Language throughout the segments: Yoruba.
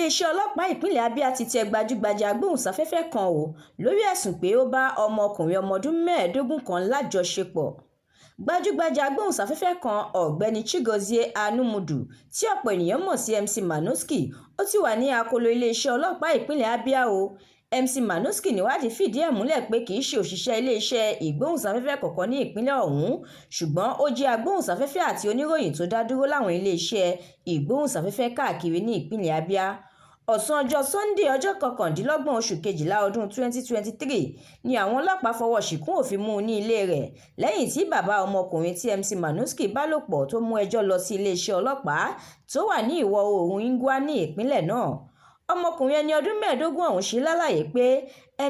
Iléeṣẹ́ ọlọ́pàá ìpínlẹ̀ Abia ti tẹ gbajúgbajà agbóhùnsáfẹ́fẹ́ kan o lórí ẹ̀sùn pé ó bá ọmọkùnrin ọmọ ọdún 15 kan lájọṣepọ̀. Gbajúgbajà agbóhùnsáfẹ́fẹ́ kan, Ọ̀gbẹ́ni Chigozie Anumudu, tí ọ̀pọ̀ ènìyàn mọ̀ sí MC Manoski, ó ti wà ní akóló iléeṣẹ́ ọlọ́pàá ìpínlẹ̀ Abia o. MC Manoski níwádìí fìdí ẹ̀ múlẹ̀ pé kìí ṣe òṣìṣẹ́ iléeṣẹ́ ìgbóhùnsáfẹ́fẹ́ kankan ní ìpínlẹ̀ ọ̀hún, ṣùgbọ́n ó jẹ́ agbóhùnsáfẹ́fẹ́ àti oníròyìn tó dá dúró láwọn iléeṣẹ́ ìgbóhùnsáfẹ́fẹ́ káàkiri ní ìpínlẹ̀ Abia. Ọ̀sán ọjọ́ Sannde, ọjọ́ 29 oṣù kejìlá ọdún 2023 ni àwọn ọlọ́pàá fọwọ́ ṣìnkún òfin mú un ní ilé rẹ̀ lẹ́yìn tí bàbá ọmọkùnrin tí MC Manoski bá lò pọ̀ tó mú ẹjọ́ lọ sí iléeṣẹ́ ọlọ́pàá tó wà ní ìwọ̀-oòrùn Ngwa ní ìpínlẹ̀ náà. Ọmọkùnrin ẹni ọdún 15 ọ̀hún ṣe lálàyé pé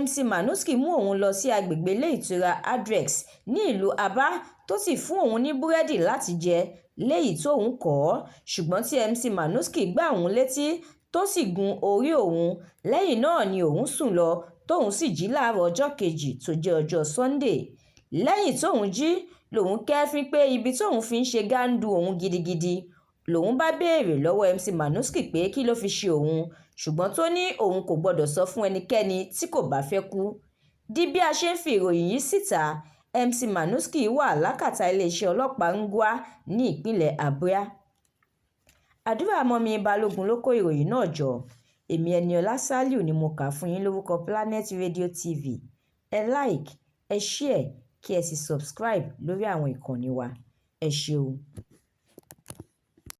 MC Manoski mú òun lọ sí agbègbè ilé ìtura Adrex ní ìlú Aba tó sì fún òun ní búrẹ́dì láti jẹ léyìí tóun kọ̀ ọ́, ṣùgbọ́n tí MC Manoski gbá òun létí tó sì gún orí òun. Lẹ́yìn náà ni òun sùn lọ tóun sì jí láàárọ̀ ọjọ́ kejì tó jẹ́ ọjọ́ Sannde. Lẹ́yìn tóun jí lòun kẹ́ẹ́fín pé ibi tóun fi ń ṣe gàǹdù òun gidigidi. Lòun bá béèrè lọ́wọ́ MC Manoski pé kí ló fi ṣe òun, ṣùgbọ́n tó ní òun kò gbọ́dọ̀ sọ fún ẹnikẹ́ni tí kò bá fẹ́ kú. Di bí a ṣe ń fi ìròyìn yìí síta, MC Manoski wà lákàtà iléeṣẹ́ ọlọ́pàá Ngwa ní ìpínlẹ̀ Abia. Àdúrà Mummy Balógun ló kó ìròyìn náà jọ. Èmi Ẹniọlá Sálíù ni mo kà á fún yín lórúkọ Planet Radio TV. Ẹ like, ẹ share, kí ẹ sì subscribe lórí àwọn ìkànnì wa. Ẹ ṣeun.